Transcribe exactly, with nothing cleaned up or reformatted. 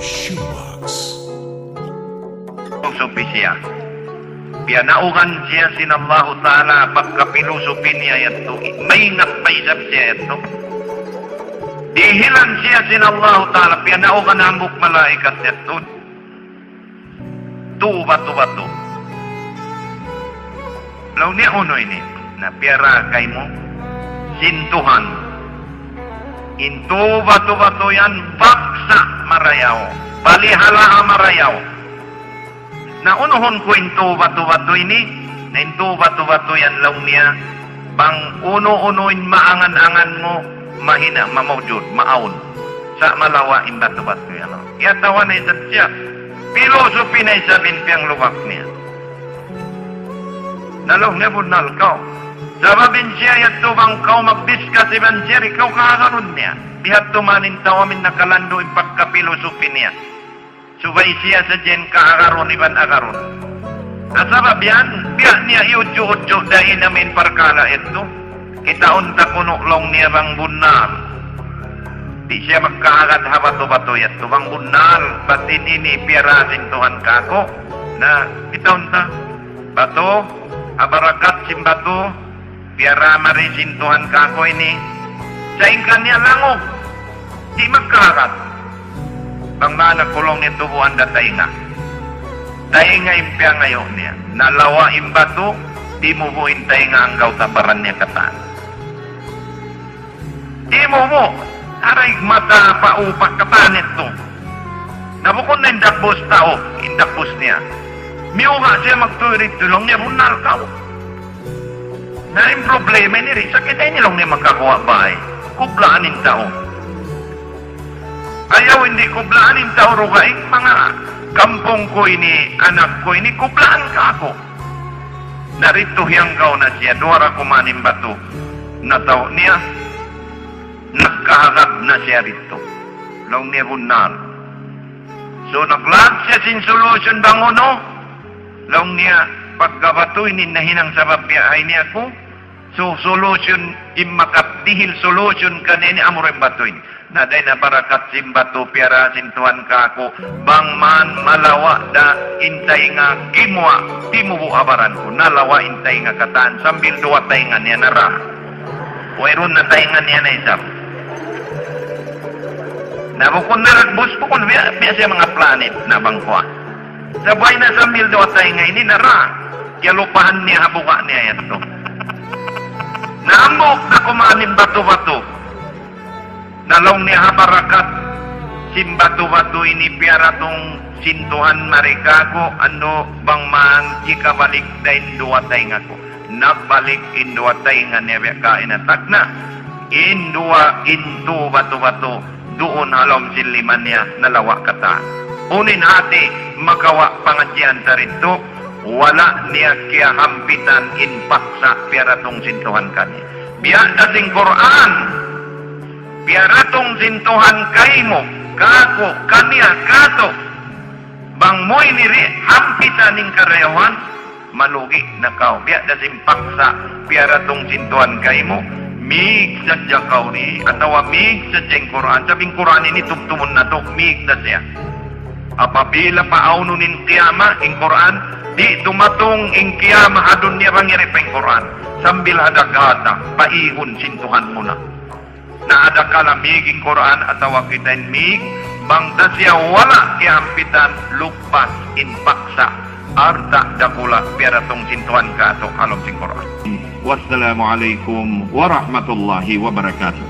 Shoebox. Pilosopi siya. Piyanaugan siya sin Allahu Ta'ala, pagkapilosopi niya yadtu. Maingat pa isab siya yadtu. Dihilan siya sin Allahu Ta'ala, piyanaugan hambuuk malaikat yadtu. Tuba, tuba, tuba. Laung niya, unu ini? Na piyara kaymu sin Tuhan. In tuba, tuba, tuba yan, paksa marayaw. Palihala marayaw. Na unuhun ku in tuba, tuba, tuba ini. Na in tuba, tuba, tuba yan laung niya. Bang unu-unu in maangan-angan mu, mahina, mamawjud, maawn. Sa' malawa' in batu-batu yan. Kiyatawa na isab siya. Pilosopi na isab in piyangluwak niya. Na laung niya, bunnal kaw. Sabab in siya yadtu bang kaw magdiskas iban siya, di' kaw kaagarun niya. Bihadtu man in tau amin nakalandu' in pagkapilosopi niya. Subay siya sadja in kaagarun iban agarun. Na sabab yan, biya' niya iyudju'-udju' da in amin parkala' yadtu. Kitaun ta kunu' laung niya bang bunnal. Di' siya magkaagad ha batu-batu yadtu bang bunnal, bat in ini piyara sin Tuhan kāku'. Na, kitaun ta. Batu, ha barakat sin batu, piyara mari sin Tuhan kāku' ini. Sa' in kaniya langug, di' magkaagad. Bang mana ku laung niya tubuan da taynga. Taynga in piyangayu' niya. Nalawa' in batu, timubu' in taynga hanggaw ta baran niya katan. Timubu', aray mata pa upak katan yadtu. Na bukun na in dagbus tau, in dagbus niya. Miyuga' siya magtuy didtu laung niya, bunnal kaw. Na in problema ini, ri, sa' kita ini laung niya makaguwa' bay. Kublaan in tau. Ayaw, di' kublaan in tau, dugaing manga kampung ku ini, anak ku ini, kublaan kāku'. Na didtu hiyanggaw na siya, duwa ra kuman in batu. Nataw' niya, nagkaagad na siya didtu. Laung niya bunnal. So, naglaag siya sin solution bang unu. Laung niya, pagka batu ini nahinang sabab biya' ha ini aku. So, solution, in makadihil solution kaniya ini amura in batu ini. Na dayn ha barakat sin batu piyara sin Tuhan kāku', bang man malawa' da in taynga gimuwa', timubu' ha baran ku, nalawa' in taynga katan, sambil duwa taynga niya nara. Wayruun na taynga niya na isab. Na bukun na dagbus, bukun biya', biya' siya manga planet na bang kuwa. Subay na sambil duwa taynga ini nara. Kiyalupahan niya ha buga' niya yadtu. Na hambuuk na kuman in batu-batu. Na laung niya ha barakat sin batu-batu ini piyaratung sin Tuhan mari kāku', unu bang man hikabalik da in duwa taynga ku. Nagbalik in duwa taynga niya biya' kaina tagna'. In duwa, in tū batu-batu duun ha lawm sin lima niya nalawa' katan. Unu in hati makawa' pangadjian ta didtu, wala' niya kiyahampitan in paksa' piyaratung sin Tuhan kaniya. Biya' da sin Qur'an, piyaratung sin Tuhan kaymu, kāku', kaniya, kātu'. Bang mu ini di' hampitan in karayawan, malugi na kaw. Biya' da sin paksa' piyaratung sin Tuhan kaymu, mīg sadja kaw di', atawa mīg sadja in Qur'an. Sabab in Qur'an ini tumtumun natu', mīg da siya. Apabila paawnun in qiyamah, in Qur'an, di' dumatung in qiyamah ha dunya bang yari pa in Qur'an. Sambil ha daghata, paihun sin Tuhan mu na. Na adakala mīg in Qur'an atawa kita in mīg, bang ta siya wala' kiyahampitan, lugpas in paksa', alta' dakula' piyaratung sin Tuhan kātu' ha lawm sin Qur'an. Wassalamu alaykum warahmatullahi wabarakatuh.